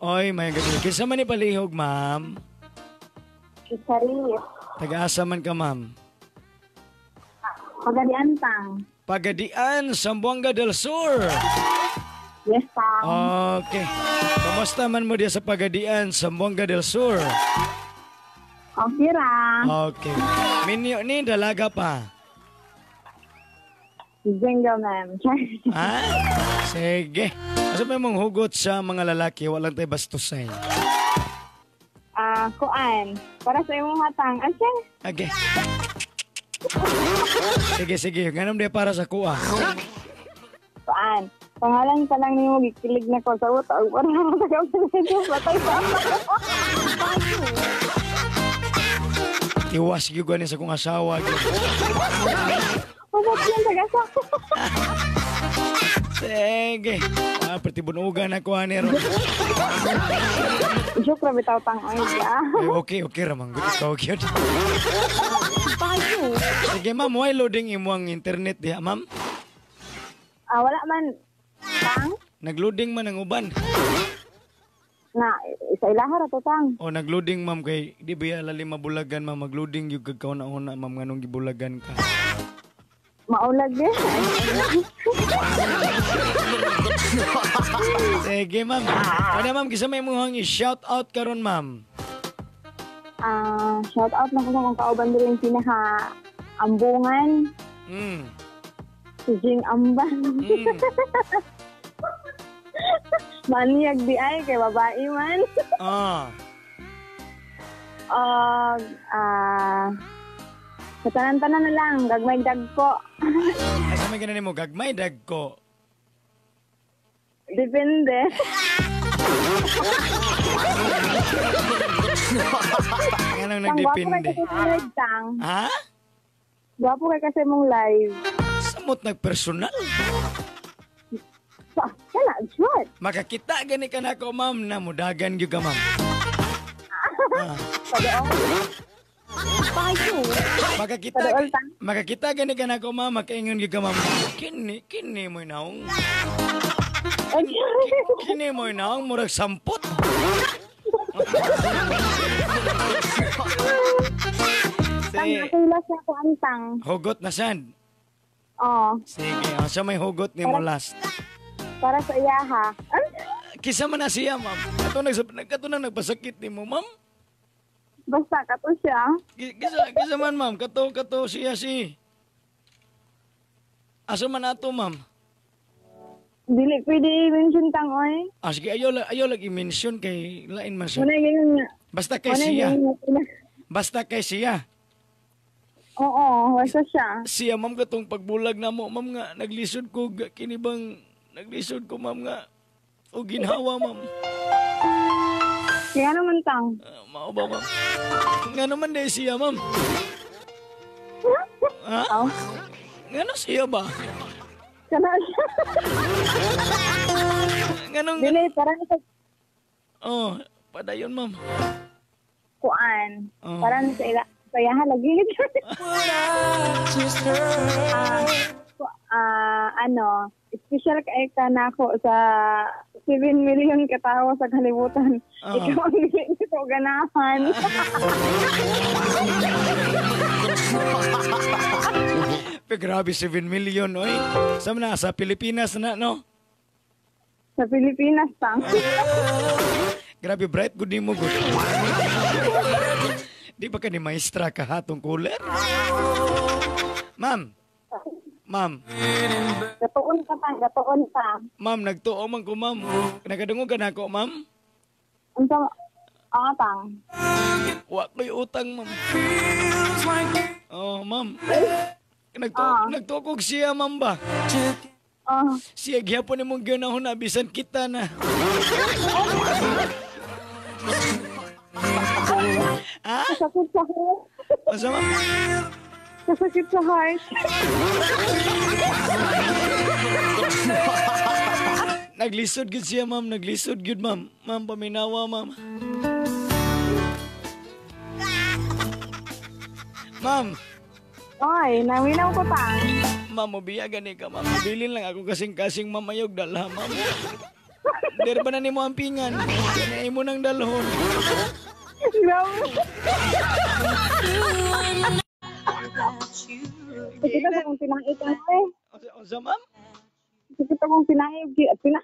Oy, may gabi. Kinsa man ni palihog, ma'am? Si Charis. Taga-asa man ka, ma'am? Pagadian, tang. Pagadian, Zamboanga del Sur. Yes, tang. Okay. Kumusta man mo diya sa Pagadian, Zamboanga del Sur? Okay ra. Okay. Minyo ni dalaga pa. Single, ma'am. Ha? Sige. Asa may mong hugot sa mga lalaki, walang tayo bastusay. Kuan. Para sa imong hatang. Asa? Okay. Sige, sige. Ganun di para sa kuha. Kuan. Pangalan pa lang nimo gikilig na ko sa utang. Para sa kapatid patay pa. Iwas gyud gani sa kong asawa. Hugot yan taga-sa. Sige. Ah, pertibunugan ako ani ron. Joke ra bitaw tang oy ka. Eh, okay, okay ra man gud ikaw gyud. Sige ma'am, why loading imong internet diha, ma'am? Wala man tang. Nagloading man ang uban. Na sa ilaha ra to tang. O nagloading ma'am kay di ba lalim mabulagan ma'am, magloading gyud kag kauna-una ma'am nganong gibulagan ka. Maulag eh. Sige ma'am. Ano ma'am, kinsa may imong i-shout out karon ma'am? Shout out na ko sa akong kauban diri yung pinaka ambungan. Si Jing Amban. Maniyag di ay kay babae man. Sa tanan-tanan na lang, gagmay dagko. Asa may ganan mo, gagmay dagko? Depende. Anong nagdepende? Ha? Gwapo kay kasi mong live. Samot nagpersonal. Wala, short. Makakita gani ka na ako, ma'am, na mudagan gyud ka, ma'am. Makakita gani ka na ako, ma'am, makaingon gyud ka, ma'am. Kini mo'y naong. Kini mo'y naong, murag sampot. Tang, last na ako antang. Hugot na sad. Oo. Sige, sa may hugot ni mo last. Para sa iya ha. Kisa man na siya, ma'am. Kato na nagpasakit ni mo, ma'am. Basta, kato siya. Kisa man, ma'am. Kato siya si. Asa man ato, ma'am? Dili, pwede i-mention tang, oy. Ah, sige, ayaw lang i-mention kay lain man siya. Basta kay siya. Basta kay siya. Oo, basta siya. Siya, ma'am, katong pagbulag na mo, ma'am nga, naglisod ko, kinibang, naglisod ko, ma'am nga, o ginhawa, ma'am. Kaya naman, tang. Mao ba, ma'am? Nga naman dahil siya, ma'am. Ha? Oh. Nga no siya ba? Kana siya. Nga nung... Dili, parang sa... Oh, padayon, ma'am. Kuan. Oh. Parang sa ila... Sayahan lagi. Ano, special kay ka na ako sa 7 million katawo sa kalibutan. Ikaw ang dili ko ganahan. Pero grabe 7 million, oy. Sa na sa Pilipinas na, no? Sa Pilipinas tang. Grabe bright good nimo good. Di ba ka ni maestra ka hatong cooler? Ma'am. Ma'am. Gatuon ka pa, gatuon pa. Ma'am, nagtuo man ko, ma'am. Nakadungog ka na ako, ma'am? Unsa? Tang. Wa ko'y utang, ma'am. Oh, ma'am. Nagtuo kog siya, ma'am ba? Siya gyapon imong gihunahon na bisan kita na. Ah? Kasakit sa heart. Asa, ma'am? Kasakit sa heart. Naglisod gyud siya, ma'am. Naglisod gyud, ma'am. Ma'am, paminawa, ma'am. Ma'am. Oy, naminaw ko tang. Ma'am, mobiya gani ka, ma'am. Bilin lang ako kasing-kasing, ma'am. Ayog dala, ma'am. Pader ba na nimo ang pingan? Kaya imo nang dalhon. Grabe. Sakit sa akong tinai eh. Unsa, ma'am? Sakit akong tinai. Pina.